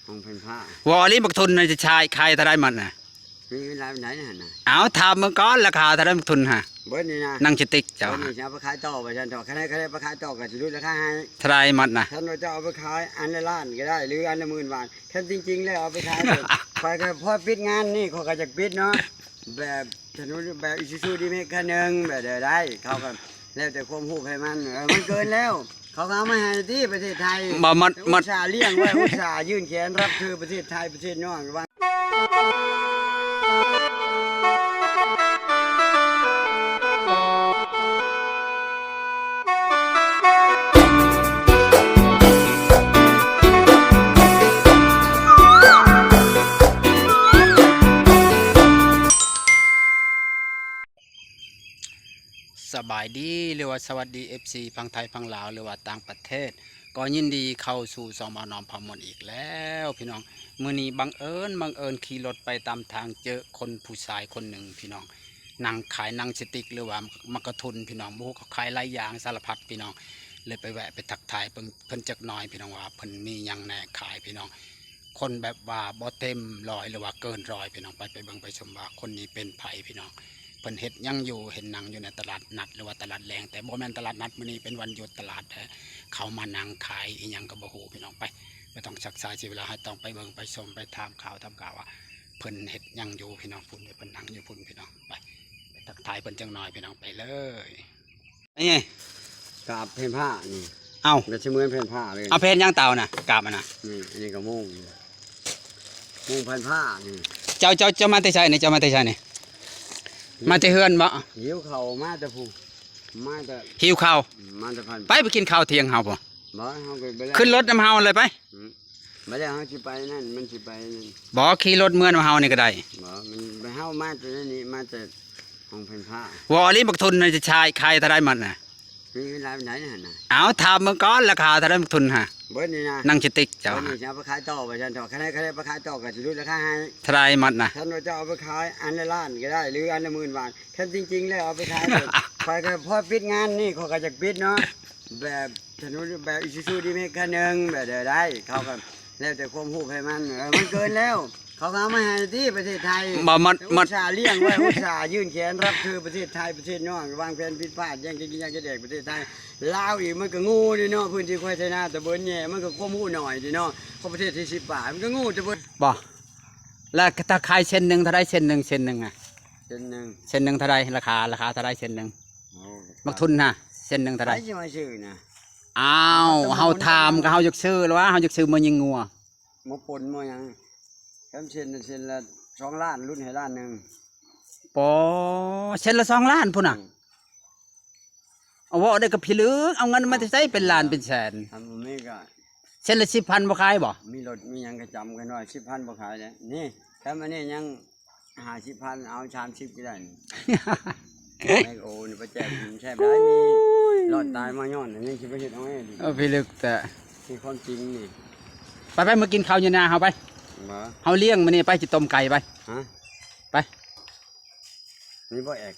ຂອງເພິ່ນພາ ເວົ້າອີ່ຫຼີ ບັກທຸນນະ ຈະຂາຍ ຂາຍເທົ່າໃດມັດນະ? ມີເວລາປານໃດຫັ້ນນະ? ເອົາ ຖາມເບິ່ງກ່ອນ ລາຄາເທົ່າໃດບັກທຸນຫະ? ເບິດນີ້ນະ ໜັງສະຕິກເຈົ້າ ເບິດນີ້ຊິເອົາໄປຂາຍຕໍ່ວ່າຊັ້ນເຖາະ. ຄັນໃດ ຄັນໃດໄປຂາຍຕໍ່ກໍຊິຫຼຸດລາຄາໃຫ້. ເທົ່າໃດມັດນະ? ຄັນວ່າເຈົ້າເອົາໄປຂາຍອັນລະລ້ານກໍໄດ້ ຫຼື ອັນລະໝື່ນບາດ. ແທ້ຈິງໆແລ້ວເອົາໄປຂາຍ ຂ້ອຍກໍພໍປິດງານນີ້ ຂ້ອຍກໍຢາກປິດເນາະ ແບບ ຖະໜົນແບບອີຊູຊູດີແມັກຄັນໜຶ່ງ ແບບໃດໄດ້ ເຂົາກໍແລ້ວແຕ່ຄວາມຮູ້ໃຜມັນ. ເອີ ມັນເກີນແລ້ວ ເຂົາກໍເອົາມາໃຫ້ຕິ ປະເທດໄທ ບໍ່ໝົດ ໝົດ ອຸດສ່າລ້ຽງໄວ້ ອຸດສ່າຍື່ນແຂນຮັບເທື່ອປະເທດໄທ ປະເທດນ້ອງວ່າ ສະບາຍດີ ຫຼືວ່າສະຫວັດດີ ເອັຟຊີ ຝັ່ງໄທ ຝັ່ງລາວ ຫຼືວ່າຕ່າງປະເທດ ກໍຍິນດີເຂົ້າສູ່ຊ່ອງບ່າວໜອມພາມ່ວນອີກແລ້ວພີ່ນ້ອງ. ມື້ນີ້ບັງເອີນ ບັງເອີນຂີ່ລົດໄປຕາມທາງ ເຈີຄົນຜູ້ຊາຍຄົນໜຶ່ງພີ່ນ້ອງ ນັ່ງຂາຍໜັງສະຕິກ ຫຼືວ່າໝາກກະທຸນພີ່ນ້ອງ ບໍ່ຮູ້ເຂົາຂາຍຫຼາຍຢ່າງສາລະພັດພີ່ນ້ອງ ເລີຍໄປແວະໄປທັກທາຍເພິ່ນ ເພິ່ນຈັກໜ່ອຍພີ່ນ້ອງ ວ່າເພິ່ນມີຫຍັງແດ່ຂາຍພີ່ນ້ອງ. ຄົນແບບວ່າບໍ່ເຕັມຮ້ອຍ ຫຼືວ່າເກີນຮ້ອຍພີ່ນ້ອງ. ໄປ ໄປເບິ່ງໄປຊົມວ່າຄົນນີ້ເປັນໃຜພີ່ນ້ອງ ເພິ່ນເຮັດຫຍັງຢູ່ ເຫັນນັ່ງຢູ່ໃນຕະຫຼາດນັດ ຫຼືວ່າຕະຫຼາດແລງ ແຕ່ບໍ່ແມ່ນຕະຫຼາດນັດ ມື້ນີ້ເປັນວັນຢຸດຕະຫຼາດແທ້ ເຂົາມານັ່ງຂາຍອີ່ຫຍັງກໍບໍ່ຮູ້ພີ່ນ້ອງ. ໄປ ບໍ່ຕ້ອງຊັກຊ້າເສຍເວລາ ເຮົາຕ້ອງໄປເບິ່ງໄປຊົມ ໄປຖາມຂ່າວ ຖາມຂ່າວວ່າເພິ່ນເຮັດຫຍັງຢູ່ພີ່ນ້ອງ. ພຸ້ນ ເພິ່ນນັ່ງຢູ່ພຸ້ນພີ່ນ້ອງ. ໄປ ໄປທັກທາຍເພິ່ນຈັກໜ່ອຍພີ່ນ້ອງ ໄປເລີຍ. ນີ້ ກາບແຜ່ນຜ້ານີ້ ເອົ້າ ແບບສະເໝືອນແຜ່ນຜ້າເລີຍ. ເອົາແຜ່ນຫຍັງເຕົານະ ກາບອັນນະ? ນີ້ ອັນນີ້ກໍມຸ້ງ ມຸ້ງແຜ່ນຜ້ານີ້. ເຈົ້າ ເຈົ້າ ເຈົ້າມາແຕ່ໃສນີ້? ເຈົ້າມາແຕ່ໃສນີ້? ມາແຕ່ເຮືອນບໍ? ຫິວເຂົ້າມາແຕ່ພຸ້ນ ມາແຕ່ ຫິວເຂົ້າ ມາແຕ່ພັນ ໄປ ໄປກິນເຂົ້າທ່ຽງເຮົາພຸ້ນ. ບໍ່ ເຮົາກໍໄປແລ້ວ ຂຶ້ນລົດນຳເຮົາເລີຍໄປ. ອືມ ໄປແລ້ວເຮົາຊິໄປນັ້ນ ມັນຊິໄປນັ້ນ. ບໍ່ ຂີ່ລົດເມືອນຳເຮົານີ້ກໍໄດ້. ບໍ່ ມັນ ເຮົາມາແຕ່ນີ້ ມາແຕ່ ຂອງເພິ່ນພາ ເວົ້າອີ່ຫຼີ ບັກທຸນນະ ຈະຂາຍ ຂາຍເທົ່າໃດມັດນະ? ມີເວລາປານໃດຫັ້ນນະ? ເອົາ ຖາມເບິ່ງກ່ອນ ລາຄາເທົ່າໃດບັກທຸນຫະ? ເບິດນີ້ນະ ໜັງສະຕິກເຈົ້າ ເບິດນີ້ຊິເອົາໄປຂາຍຕໍ່ວ່າຊັ້ນເຖາະ. ຄັນໃດ ຄັນໃດໄປຂາຍຕໍ່ກໍຊິຫຼຸດລາຄາໃຫ້. ເທົ່າໃດມັດນະ? ຄັນວ່າເຈົ້າເອົາໄປຂາຍອັນລະລ້ານກໍໄດ້ ຫຼື ອັນລະໝື່ນບາດ. ແທ້ຈິງໆແລ້ວເອົາໄປຂາຍ ຂ້ອຍກໍພໍປິດງານນີ້ ຂ້ອຍກໍຢາກປິດເນາະ ແບບ ຖະໜົນແບບອີຊູຊູດີແມັກຄັນໜຶ່ງ ແບບໃດໄດ້ ເຂົາກໍແລ້ວແຕ່ຄວາມຮູ້ໃຜມັນ. ເອີ ມັນເກີນແລ້ວ ເຂົາກໍເອົາມາໃຫ້ຕິ ປະເທດໄທ ບໍ່ໝົດ ໝົດ ອຸດສ່າລ້ຽງໄວ້ ອຸດສ່າຍື່ນແຂນຮັບເທື່ອປະເທດໄທ ປະເທດນ້ອງ ວາງແຜນຜິດພາດ ຢ່າງຈະກິນ ຢ່າງຈະແດກປະເທດໄທ. ລາວອີກມັນກໍໂງ່ເດ້ເນາະ ພື້ນທີ່ຂ້ອຍໄຖນາຕະເບີນແຍ່ ມັນກໍຄວາມຮູ້ໜ້ອຍເດ້ເນາະ ຂອງປະເທດທີ່ສິບປາຍ ມັນກໍໂງ່ຕະເບີນ. ບໍ່ ແລ້ວຖ້າຂາຍເສັ້ນໜຶ່ງເທົ່າໃດ? ເສັ້ນໜຶ່ງ ເສັ້ນໜຶ່ງອະ ເສັ້ນໜຶ່ງ ເສັ້ນໜຶ່ງເທົ່າໃດ? ລາຄາ ລາຄາເທົ່າໃດເສັ້ນໜຶ່ງ? ໂອ້ ບັກທຸນນະ ເສັ້ນໜຶ່ງເທົ່າໃດ? ໃຜຊິມາຊື້ນະ? ອ້າວ ເຮົາຖາມກໍເຮົາຢາກຊື້ແລ້ວວ່າ ເຮົາຢາກຊື້ມາຍິງງົວ ມາປົນມາຫຍັງ. ຄັນເສັ້ນ ເສັ້ນລະສອງລ້ານ ຫຼຸດໃຫ້ລ້ານໜຶ່ງ. ປໍ ເສັ້ນລະສອງລ້ານພຸ້ນນະ. ອືມ ເອົາ ເວົ້າໄດ້ກັບພິລຶກ ເອົາເງິນມາແຕ່ໃສເປັນລ້ານເປັນແສນ? ຄັນບໍ່ມີກໍ ເສັ້ນລະສິບພັນບໍ່ຂາຍບໍ? ມີລົດມີຫຍັງກໍຈຳກັນວ່າສິບພັນບໍ່ຂາຍແລ້ວ. ນີ້ ຄັນອັນນີ້ຍັງຫ້າສິບພັນ ເອົາສາມສິບກໍໄດ້. ແມ່ໂອນີ້ໄປແຈກກິນແຊບຫຼາຍ ມີ ໂອ້ຍ ລອດຕາຍມາຍ້ອນອັນນີ້ ຊິໄປເຮັດເອົາເອງ. ເອີ ພິລຶກແທ້ ນີ້ຄວາມຈິງນີ້. ໄປໆ ມາກິນເຂົ້າຢູ່ນາເຮົາໄປ. ບໍ່ ເຮົາລ້ຽງມື້ນີ້ໄປ ຊິຕົ້ມໄກ່ໄປ. ຮະ? ໄປ ມີບໍ່ແອກ?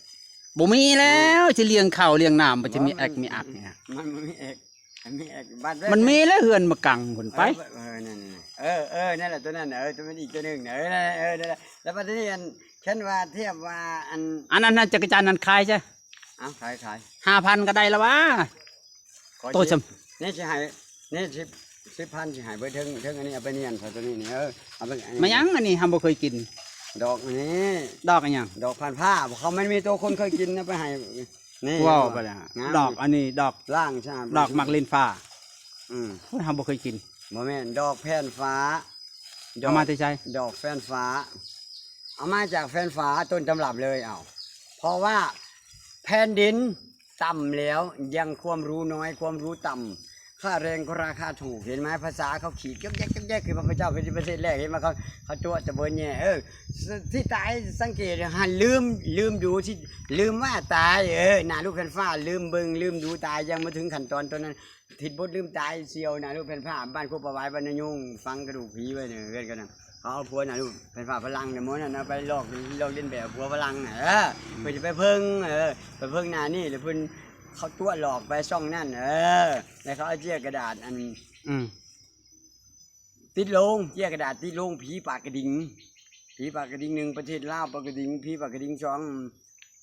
ບໍ່ມີແລ້ວ ຊິລ້ຽງເຂົ້າລ້ຽງນ້ຳ ມັນຊິມີແອກມີອັກນີ້. ມັນບໍ່ມີແອກ ມັນມີແອກ ມັນມີແລ້ວ ເຮືອນມາກັງພຸ້ນໄປ. ເອີ ເອີ ນັ້ນ ເອີ ເອີ ນັ້ນແຫຼະ ຕົວນັ້ນ ເອີ ຕົວນັ້ນອີກຕົວໜຶ່ງ ເອີ ນັ້ນແຫຼະ ເອີ ນັ້ນແຫຼະ. ແລ້ວບັດນີ້ ອັນ ຄັນວ່າທຽບວ່າ ອັນ ອັນນັ້ນນະ ຈັກກະຈັ່ນນັ້ນຂາຍຊະ. ເອົາ ຂາຍ ຂາຍ ຫ້າພັນກໍໄດ້ລະຫວາ. ໂຕຊ່ຳ ນີ້ຊິໃຫ້ ນີ້ສິບ ສິບພັນຊິໃຫ້ເບິດເທິງ ເທິງອັນນີ້ເອົາໄປນຽນເຂົາຕົວນີ້ນີ້. ເອີ ເອົາໄປ ມາຫຍັງອັນນີ້ ເຮົາບໍ່ເຄີຍກິນ. ດອກອັນນີ້ ດອກອີ່ຫຍັງ? ດອກພັນຜ້າ ເຂົາມັນມີຕົວຄົນເຄີຍກິນນະ ໄປໃຫ້ ນີ້ ເວົ້າໄປແລ້ວ ດອກອັນນີ້ ດອກລ້າງຊະ ດອກໝາກລິນຟ້າ. ອືມ ໂອ້ຍ ເຮົາບໍ່ເຄີຍກິນ. ບໍ່ແມ່ນ ດອກແຜ່ນຟ້າ. ເອົາມາແຕ່ໃສ? ດອກແຜ່ນຟ້າ ເອົາມາຈາກແຜ່ນຟ້າ ຕົ້ນຕຳລັບເລີຍ. ເອົາ ເພາະວ່າແຜ່ນດິນຕ່ຳແລ້ວ ຍັງຄວາມຮູ້ນ້ອຍ ຄວາມຮູ້ຕ່ຳ ຄ່າແຮງກໍລາຄາຖືກ ເຫັນໄໝ? ພາສາເຂົາຂີດຢອກແຢກ ຢອກແຢກ ຄືພະເຈົ້າເປັນປະເທດແລກ ເຫັນໄໝ? ເຂົາ ເຂົາຕົວະຕະເບີນແຍ່ ເອີ ທີ່ຕາຍສັງເກດຫັ້ນ ລືມ ລືມດູ ທີ່ລືມວ່າຕາຍ ເອີ ໜ້າລູກແຜ່ນຟ້າ ລືມເບິ່ງ ລືມດູ ຕາຍຍັງບໍ່ເຖິງຂັ້ນຕອນຕົວນັ້ນ. ທິດບົດລືມຕາຍສ່ຽວນະ ລູກແຜ່ນຟ້າ ບ້ານໂຄກປາຫວາຍ ບ້ານນາຍຸງ ຝັງກະດູກຜີໄວ້ເນີ ເຮືອນກັນນະ. ເຂົາເອົາຜົວນະ ລູກແຜ່ນຟ້າຝຣັ່ງນະ ໝໍນັ້ນນະ ໄປລອກ ລອກລຽນແບບຜົວຝຣັ່ງນະ ເອີ ເພິ່ນຈະໄປເພິ່ງ ເອີ ໄປເພິ່ງໜ້ານີ້ ແລ້ວເພິ່ນ ເຂົາຕົວະຫຼອກໄປຊ່ອງນັ້ນ ເອີ ແລ້ວເຂົາເອົາເຈ້ຍກະດາດ ອັນ ອືມ ຕິດໂລງ ເຈ້ຍກະດາດຕິດໂລງ ຜີປາກກະດິງ ຜີປາກກະດິງໜຶ່ງ ປະເທດລາວ ປາກກະດິງ ຜີປາກກະດິງສອງ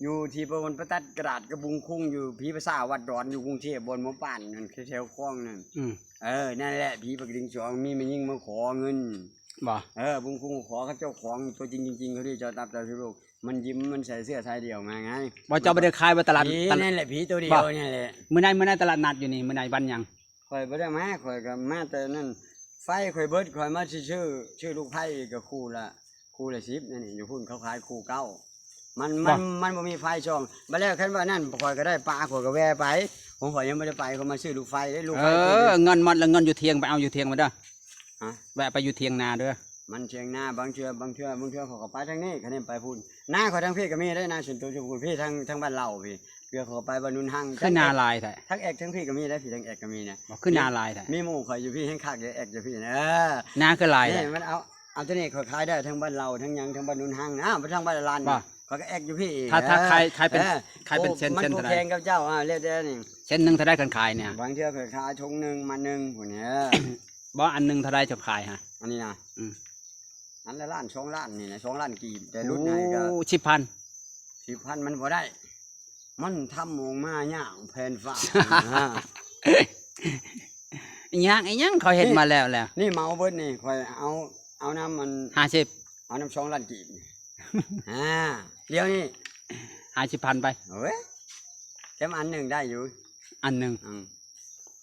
ຢູ່ທີ່ເພິ່ນໄປຕັດກະດາດກະບຸງຄຸງ ຢູ່ຜີພາສາວັດດອນ ຢູ່ກຸງເທບ ບ່ອນໝໍປານນັ້ນ ແຖວໆຄອງນັ້ນ ອືມ ເອີ ນັ້ນແຫຼະ ຜີປາກກະດິງສອງ ມີແມ່ຍິງມາຂໍເງິນ ບໍ່ ເອີ ບຸງຄຸງຂໍ ເຂົາເຈົ້າຂອງຕົວຈິງຈິງໆ ເຂົາເຈົ້າເຈົ້າຕັບເຈົ້າໂລກ ມັນຍິ້ມ ມັນໃສ່ເສື້ອສາຍດຽວມາໄງ ບໍ່ ເຈົ້າບໍ່ໄດ້ຂາຍວ່າຕະຫຼາດ ຜີ ຕະ ນັ້ນແຫຼະ ຜີໂຕດຽວ ບໍ່ ນັ້ນແຫຼະ ມື້ໃດ ມື້ໃດຕະຫຼາດນັດຢູ່ນີ້ ມື້ໃດ ວັນຫຍັງ? ຂ້ອຍບໍ່ໄດ້ມາ ຂ້ອຍກໍມາແຕ່ນັ້ນ ໄຟຂ້ອຍເບິດ ຂ້ອຍມາຊິຊື້ ຊື້ລູກໄຟກໍຄູ່ລະ ຄູ່ລະສິບ ນັ້ນນີ້ ຢູ່ພຸ້ນເຂົາຂາຍຄູ່ເກົ້າ ມັນ ມັນ ບໍ່ ມັນບໍ່ມີໄຟຊ່ອງ ບັດແລ້ວຄັນວ່ານັ້ນ ຂ້ອຍກໍໄດ້ປາ ຂ້ອຍກໍແວ່ໄປ ຂອງຂ້ອຍຍັງບໍ່ໄດ້ໄປ ຂ້ອຍມາຊື້ລູກໄຟເດ້ ລູກໄຟ ເອີ ເງິນໝົດລະ ເງິນຢູ່ຖຽງ ໄປເອົາຢູ່ຖຽງມາເດີ ຮະ? ແວະໄປຢູ່ຖຽງນາເດີ ມັນຖຽງນາ ບາງເທື່ອ ບາງເທື່ອ ບາງເທື່ອຂ້ອຍກໍໄປທາງນີ້ ຄັນແມ່ນໄປພຸ້ນ ນາຂ້ອຍທາງພີ້ກໍມີເດ້ ນາສ່ວນຕົວຢູ່ພຸ້ນ ພີ້ທາງ ທາງບ້ານເລົ່າພີ້ ເທື່ອຂ້ອຍໄປບ້ານໜູນຮັງ ຄືນາຫຼາຍແທ້ ທາງແອກທາງພີ້ກໍມີເດ້ ພີ້ທາງແອກກໍມີນະ ບໍ່ ຄືນາຫຼາຍແທ້ ມີໝູ່ຂ້ອຍຢູ່ພີ້ແຮ່ງຄັກເດ້ ແອກຢູ່ພີ້ນະ ເອີ ນາຄືຫຼາຍແທ້ ນີ້ມັນເອົາ ເອົາຕົວນີ້ຂ້ອຍຂາຍໄດ້ ທາງບ້ານເລົ່າ ທາງຫຍັງ ທາງບ້ານໜູນຮັງ ອ້າວ ໄປທາງບ້ານລານ ບໍ່ ຂ້ອຍກໍແອກຢູ່ພີ້ ຖ້າ ຖ້າຂາຍ ຂາຍເປັນ ເອີ ຂາຍເປັນເຊັນ ໂອ້ ເຊັນເທົ່າໃດ? ມັນຜູ້ແຂ່ງກັບເຈົ້າ ອ້າວ ແລ້ວແຕ່ນີ້ ເຊັນໜຶ່ງເທົ່າໃດຄັນຂາຍນີ້? ບາງເທື່ອຂ້ອຍຂາຍຖົງໜຶ່ງ ມັດໜຶ່ງພຸ້ນ ເອີ ບໍ່ ອັນໜຶ່ງເທົ່າໃດເຈົ້າຂາຍຫະ? ອັນນີ້ນະ ອືມ ອັນລະລ້ານສອງລ້ານນີ້ນະ ສອງລ້ານກີບ ແຕ່ຫຼຸດໃຫ້ກໍ ໂອ້ ສິບພັນ ສິບພັນມັນບໍ່ໄດ້ ມັນທຳອອກມາຍາກແຜ່ນຟ້າ ຍາກອີ່ຫຍັງ ເຂົາເຮັດມາແລ້ວແຫຼະ ນີ້ເໝົາເບິດນີ້ ຂ້ອຍເອົາ ເອົານຳອັນ ຫ້າສິບ ເອົານຳສອງລ້ານກີບ ອ່າ ດຽວນີ້ ຫ້າສິບພັນໄປ ໂອ້ຍ ແຖມອັນໜຶ່ງໄດ້ຢູ່ ອັນໜຶ່ງ ອືມ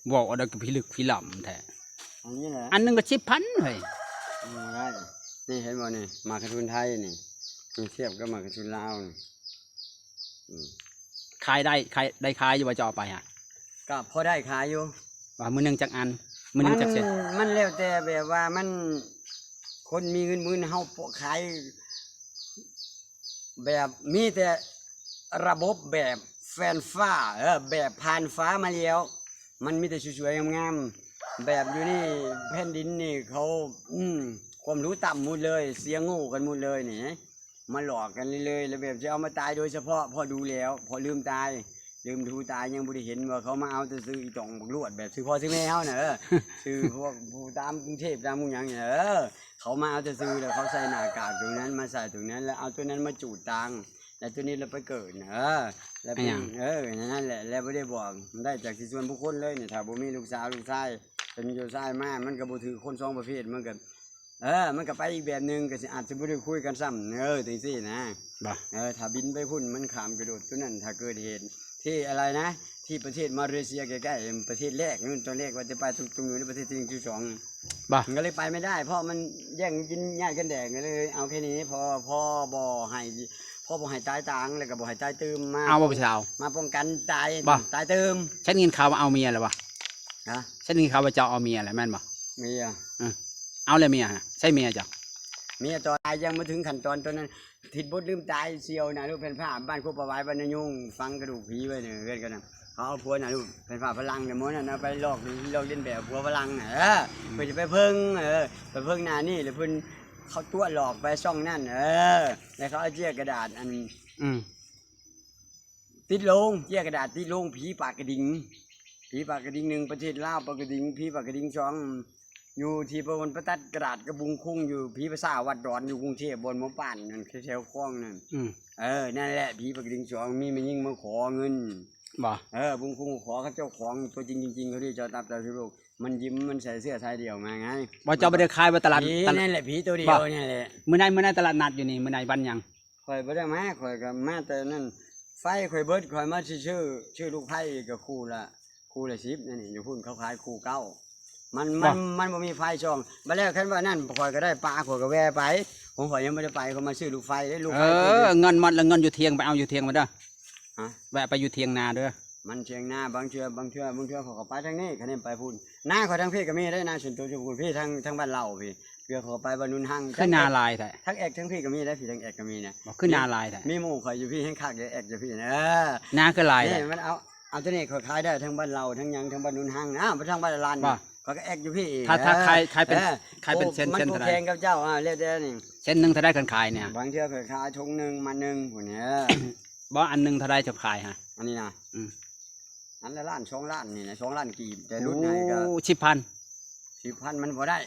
ເວົ້າເອົາໄດ້ກໍພິລຶກພິລຳແທ້ ອັນນີ້ແຫຼະ ອັນໜຶ່ງກໍສິບພັນເຮີ້ຍ ອືມ ບໍ່ໄດ້ ນີ້ເຫັນບໍ່ນີ້ ໝາກກະທຸນໄທນີ້ ນີ້ທຽບກັບໝາກກະທຸນລາວນີ້ ອືມ ຂາຍໄດ້ ຂາຍ ໄດ້ຂາຍຢູ່ບໍ່ ເຈົ້າເອົາໄປຫະ? ກໍພໍໄດ້ຂາຍຢູ່ ວ່າມື້ໜຶ່ງຈັກອັນ ມື້ໜຶ່ງຈັກເຊັນ? ມັນ ມັນແລ້ວແຕ່ແບບວ່າມັນ ຄົນມີເງິນໝື່ນ ເຮົາຂາຍ ແບບມີແຕ່ລະບົບແບບແຟນຟ້າ ເອີ ແບບຜ່ານຟ້າມາແລ້ວ ມັນມີແຕ່ສວຍໆງາມໆ ແບບຢູ່ນີ້ແຜ່ນດິນນີ້ເຂົາ ອືມ ຄວາມຮູ້ຕ່ຳໝົດເລີຍ ສຽງໂງ່ກັນໝົດເລີຍນີ້ ມາຫຼອກກັນເລື້ອຍໆ ແລ້ວແບບຊິເອົາມາຕາຍໂດຍສະເພາະ ເພາະດູແລ້ວ ເພາະລືມຕາຍ ລືມດູຕາ ຍັງບໍ່ໄດ້ເຫັນວ່າເຂົາມາເອົາແຕ່ຊື່ອີ່ຕອງບັກລວດ ແບບຊື່ພໍ່ຊື່ແມ່ເຮົານະ ເອີ ຊື່ພວກຜູ້ຕາມກຸງເທບຕາມຫຍັງນີ້ ເອີ ເຂົາມາເອົາແຕ່ຊື່ ແລ້ວເຂົາໃສ່ໜ້າກາກຕົງນັ້ນ ມາໃສ່ຕົງນັ້ນ ແລ້ວເອົາຕົວນັ້ນມາຈູດຕາງ ແລ້ວຕົວນີ້ລະໄປເກີດນະ ເອີ ແລ້ວເປັນ ເອີ ນັ້ນແຫຼະ ແລ້ວບໍ່ໄດ້ບອກ ໄດ້ຈາກຊິສ່ວນບຸກຄົນເລີຍນີ້ ຖ້າບໍ່ມີລູກສາວລູກຊາຍ ເປັນເຈົ້າຊາຍມາ ມັນກໍບໍ່ຖືກຄົນສອງປະເພດ ມັນກໍ ເອີ ມັນກໍໄປອີກແບບໜຶ່ງ ກໍຊິອາດຈະບໍ່ໄດ້ຄຸຍກັນຊ້ຳ ເອີ ຈັ່ງຊີ້ນະ ບໍ່ ເອີ ຖ້າບິນໄປພຸ້ນ ມັນຂ້າມກະໂດດຕົວນັ້ນ ຖ້າເກີດເຫດທີ່ອະໄລນະ ທີ່ປະເທດມາເລເຊຍໃກ້ໆ ປະເທດແລກ ຕອນແລກວ່າຈະໄປຕົງໆຢູ່ໃນປະເທດທີໜຶ່ງທີສອງ ບໍ່ ມັນກໍເລີຍໄປບໍ່ໄດ້ ເພາະມັນແຍ່ງກິນຍາດກັນແດກ ກໍເລີຍເອົາແຄ່ນີ້ ພໍ ພໍບໍ່ໃຫ້ ພໍບໍ່ໃຫ້ຕາຍຕາງ ແລ້ວກໍບໍ່ໃຫ້ຕາຍຕື່ມ ມາ ເອົາບໍ່ຜູ້ສາວ ມາປ້ອງກັນຕາຍ ບໍ່ ຕາຍຕື່ມ ໄດ້ຍິນຂ່າວວ່າເອົາເມຍແລ້ວບໍ່? ຮະ? ໄດ້ຍິນຂ່າວວ່າເຈົ້າເອົາເມຍແລ້ວແມ່ນບໍ່? ເມຍ ເອີ ເອົາແລ້ວເມຍ ໃສເມຍເຈົ້າ? ເມຍຕອນຕາຍຍັງບໍ່ເຖິງຂັ້ນຕອນຕົວນັ້ນ ທິດບົດລືມຕາຍ ສ່ຽວນະລູກແຜ່ນຜ້າ ບ້ານໂຄກປາຫວາຍ ບ້ານນາຍຸງ ຝັງກະດູກຜີໄວ້ເນີ ເຮືອນກັນນະ ເຂົາເອົາຜົວນະລູກແຜ່ນຜ້າຝຣັ່ງນະ ໝໍນັ້ນເອົາໄປລອກລອກລຽນແບບຜົວຝຣັ່ງນະ ເອີ ເພື່ອຈະໄປເພິ່ງ ເອີ ໄປເພິ່ງໜ້ານີ້ ແລ້ວເພິ່ນເຂົາຕົວະຫຼອກໄປຊ່ອງນັ້ນ ເອີ ແລ້ວເຂົາເອົາເຈ້ຍກະດາດອັນ ອືມ ຕິດໂລງ ເຈ້ຍກະດາດຕິດໂລງ ຜີປາກກະດິງ ຜີປາກກະດິງໜຶ່ງ ປະເທດລາວ ປາກກະດິງ ຜີປາກກະດິງສອງ ຢູ່ທີ່ເພິ່ນໄປຕັດກະດາດກະບຸງຄຸງ ຢູ່ຜີພາສາວັດດອນ ຢູ່ກຸງເທບ ບ່ອນໝໍປານນັ້ນ ແຖວໆຄອງນັ້ນ ອືມ ເອີ ນັ້ນແຫຼະ ຜີປາກກະດິງສອງ ມີແມ່ຍິງມາຂໍເງິນ ບໍ່ ເອີ ບຸງຄຸງຂໍ ເຂົາເຈົ້າຂອງຕົວຈິງຈິງໆ ເຂົາເຈົ້າເຈົ້າຕັບເຈົ້າໂລກ ມັນຍິ້ມ ມັນໃສ່ເສື້ອສາຍດຽວມາໄງ ບໍ່ ເຈົ້າບໍ່ໄດ້ຂາຍວ່າຕະຫຼາດ ເອີ ຕະ ນັ້ນແຫຼະ ຜີໂຕດຽວ ບໍ່ ນັ້ນແຫຼະ ມື້ໃດ ມື້ໃດຕະຫຼາດນັດຢູ່ນີ້ ມື້ໃດ ວັນຫຍັງ? ຂ້ອຍບໍ່ໄດ້ມາ ຂ້ອຍກໍມາແຕ່ນັ້ນ ໄຟຂ້ອຍເບິດ ຂ້ອຍມາຊິຊື້ ຊື້ລູກໄຟກໍຄູ່ລະ ຄູ່ລະສິບ ນັ້ນນີ້ ຢູ່ພຸ້ນເຂົາຂາຍຄູ່ເກົ້າ ມັນ ມັນ ບໍ່ ມັນບໍ່ມີໄຟຊ່ອງ ບັດແລ້ວຄັນວ່ານັ້ນ ຂ້ອຍກໍໄດ້ປາ ຂ້ອຍກໍແວ່ໄປ ຂອງຂ້ອຍຍັງບໍ່ໄດ້ໄປ ຂ້ອຍມາຊື້ລູກໄຟເດ້ ລູກໄຟ ເອີ ເງິນໝົດລະ ເງິນຢູ່ຖຽງ ໄປເອົາຢູ່ຖຽງມາເດີ ຮະ? ແວະໄປຢູ່ຖຽງນາເດີ ມັນຖຽງນາ ບາງເທື່ອ ບາງເທື່ອ ບາງເທື່ອຂ້ອຍກໍໄປທາງນີ້ ຄັນແມ່ນໄປພຸ້ນ ນາຂ້ອຍທາງພີ້ກໍມີເດ້ ນາສ່ວນຕົວຢູ່ພຸ້ນ ພີ້ທາງ ທາງບ້ານເລົ່າພີ້ ເທື່ອຂ້ອຍໄປບ້ານໜູນຮັງ ຄືນາຫຼາຍແທ້ ທາງແອກທາງພີ້ກໍມີເດ້ ພີ້ທາງແອກກໍມີນະ ບໍ່ ຄືນາຫຼາຍແທ້ ມີໝູ່ຂ້ອຍຢູ່ພີ້ແຮ່ງຄັກເດ້ ແອກຢູ່ພີ້ນະ ເອີ ນາຄືຫຼາຍແທ້ ນີ້ມັນເອົາ ເອົາຕົວນີ້ຂ້ອຍຂາຍໄດ້ ທາງບ້ານເລົ່າ ທາງຫຍັງ ທາງບ້ານໜູນຮັງ ອ້າວ ໄປທາງບ້ານລານ ບໍ່ ຂ້ອຍກໍແອກຢູ່ພີ້ ຖ້າ ຖ້າຂາຍ ຂາຍເປັນ ເອີ ຂາຍເປັນເຊັນ ມັນຜູ້ແຂງກັບເຈົ້າ ອ້າວ ແລ້ວແຕ່ນີ້ ເຊັນໜຶ່ງເທົ່າໃດຄັນຂາຍນີ້? ບາງເທື່ອຂ້ອຍຂາຍຖົງໜຶ່ງ ມັດໜຶ່ງພຸ້ນ ເອີ ບໍ່ ອັນໜຶ່ງເທົ່າໃດເຈົ້າຂາຍຫະ? ອັນນີ້ນະ ອືມ ອັນລະລ້ານສອງລ້ານນີ້ນະ ສອງລ້ານກີບ ແຕ່ຫຼຸດໃຫ້ກໍ ໂອ້ ສິບພັນ ສິບພັນມັນບໍ່ໄດ້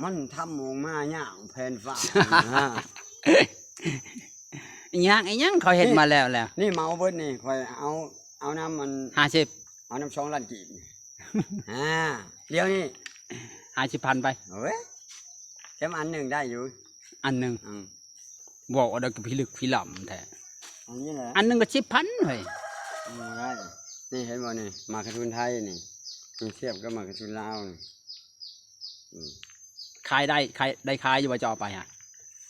ມັນທຳອອກມາຍ່າງແຜ່ນຟ້ານະ. ຍ່າງອີ່ຫຍັງ ເຂົາເຮັດມາແລ້ວແຫຼະ. ນີ້ເໝົາເບິດນີ້ ຂ້ອຍເອົາ ເອົານຳອັນ ຫ້າສິບ ເອົານຳສອງລ້ານກີບນີ້. ອ່າ ດຽວນີ້ ຫ້າສິບພັນໄປ. ໂອ້ຍ ແຖມອັນໜຶ່ງໄດ້ຢູ່ ອັນໜຶ່ງ. ອືມ ເວົ້າເອົາໄດ້ກໍພິລຶກພິລຳແທ້. ອັນນີ້ແຫຼະ ອັນໜຶ່ງກໍສິບພັນເຮີ້ຍ. ບໍ່ໄດ້ ນີ້ເຫັນບໍ່ນີ້ ໝາກກະທຸນໄທນີ້ ນີ້ທຽບກັບໝາກກະທຸນລາວນີ້. ອືມ ຂາຍໄດ້ ຂາຍ ໄດ້ຂາຍຢູ່ບໍ່ ເຈົ້າເອົາໄປຫະ?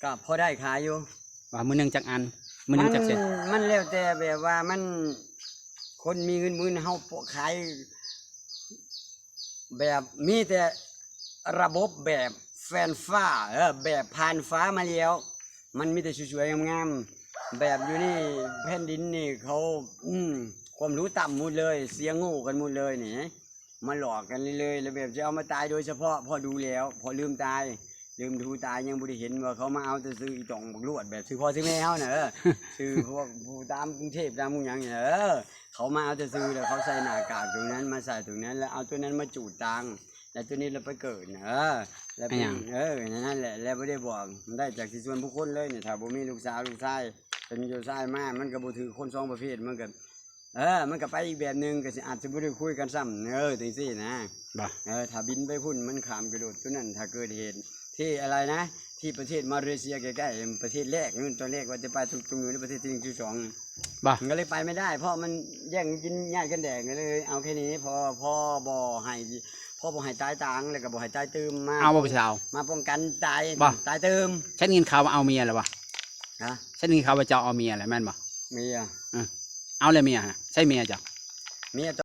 ກໍພໍໄດ້ຂາຍຢູ່. ວ່າມື້ໜຶ່ງຈັກອັນ ມື້ໜຶ່ງຈັກເຊັນ? ມັນ ມັນແລ້ວແຕ່ແບບວ່າມັນ ຄົນມີເງິນໝື່ນ ເຮົາບໍ່ຂາຍ ແບບມີແຕ່ລະບົບແບບແຟນຟ້າ ເອີ ແບບຜ່ານຟ້າມາແລ້ວ ມັນມີແຕ່ສວຍໆງາມໆ. ແບບຢູ່ນີ້ແຜ່ນດິນນີ້ເຂົາ ອືມ ຄວາມຮູ້ຕ່ຳໝົດເລີຍ ສຽງໂງ່ກັນໝົດເລີຍນີ້ ມາຫຼອກກັນເລື້ອຍໆ ແລ້ວແບບຈະເອົາມາຕາຍໂດຍສະເພາະ ເພາະດູແລ້ວ ເພາະລືມຕາຍ ລືມດູຕາ ຍັງບໍ່ໄດ້ເຫັນວ່າເຂົາມາເອົາແຕ່ຊື່ອີ່ຕ່ອງບັກຫຼວດ ແບບຊື່ພໍ່ຊື່ແມ່ເຮົານະ ເອີ ຊື່ພວກຜູ້ຕາມກຸງເທບຕາມໝູ່ຫຍັງນີ້ ເອີ ເຂົາມາເອົາແຕ່ຊື່ ແລ້ວເຂົາໃສ່ໜ້າກາກຕົວນັ້ນມາໃສ່ຕົວນັ້ນ ແລ້ວເອົາຕົວນັ້ນມາຈູດຕາງ ແລ້ວຕົວນີ້ລະໄປເກີດນະ ເອີ ແລ້ວເປັນ ເອີ ນັ້ນແຫຼະ ແລ້ວບໍ່ໄດ້ບອກ ໄດ້ຈາກທີ່ສ່ວນບຸກຄົນເລີຍນີ້ ຖ້າບໍ່ມີລູກສາວລູກຊາຍ ເປັນໂຍຊາຍມາ ມັນກໍບໍ່ຖືກຄົນສອງປະເພດ ມັນກໍ ເອີ ມັນກໍໄປອີກແບບໜຶ່ງ ກໍຊິ ອາດຈະບໍ່ໄດ້ຄຸຍກັນຊ້ຳ ເອີ ຈັ່ງຊີ້ນະ ບໍ່ ເອີ ຖ້າບິນໄປພຸ້ນ ມັນຂ້າມໄປໂລດ ຕົວນັ້ນ ຖ້າເກີດເຫດທີ່ອະໄລນະ ທີ່ປະເທດມາເລເຊຍໃກ້ໆ ປະເທດແລກ ຕອນແລກວ່າຈະໄປຕົງ ຕົງຢູ່ໃນປະເທດທີ່ໜຶ່ງ ທີ່ສອງ ບໍ່ ມັນກໍເລີຍໄປໄມ່ໄດ້ ເພາະມັນແຍ່ງກິນຍາດກັນແດກ ກໍເລີຍເອົາແຄ່ນີ້ ພໍ ພໍບໍ່ໃຫ້ ພໍບໍ່ໃຫ້ຕາຍຕາງ ແລ້ວກໍບໍ່ໃຫ້ຕາຍຕື່ມ ມາ ເອົາບໍ່ຜູ້ສາວ ມາປ້ອງກັນຕາຍ ບໍ່ ຕາຍຕື່ມ. ສັນໄດ້ຍິນຂ່າວວ່າເອົາເມຍແລ້ວຫວາ? ຮະ? ສັນໄດ້ຍິນຂ່າວວ່າເຈົ້າເອົາເມຍແລ້ວແມ່ນບໍ່? ເມຍ ເອີ ເອົາແລ້ວເມຍນະ ໃສເມຍເຈົ້າ? ເມຍ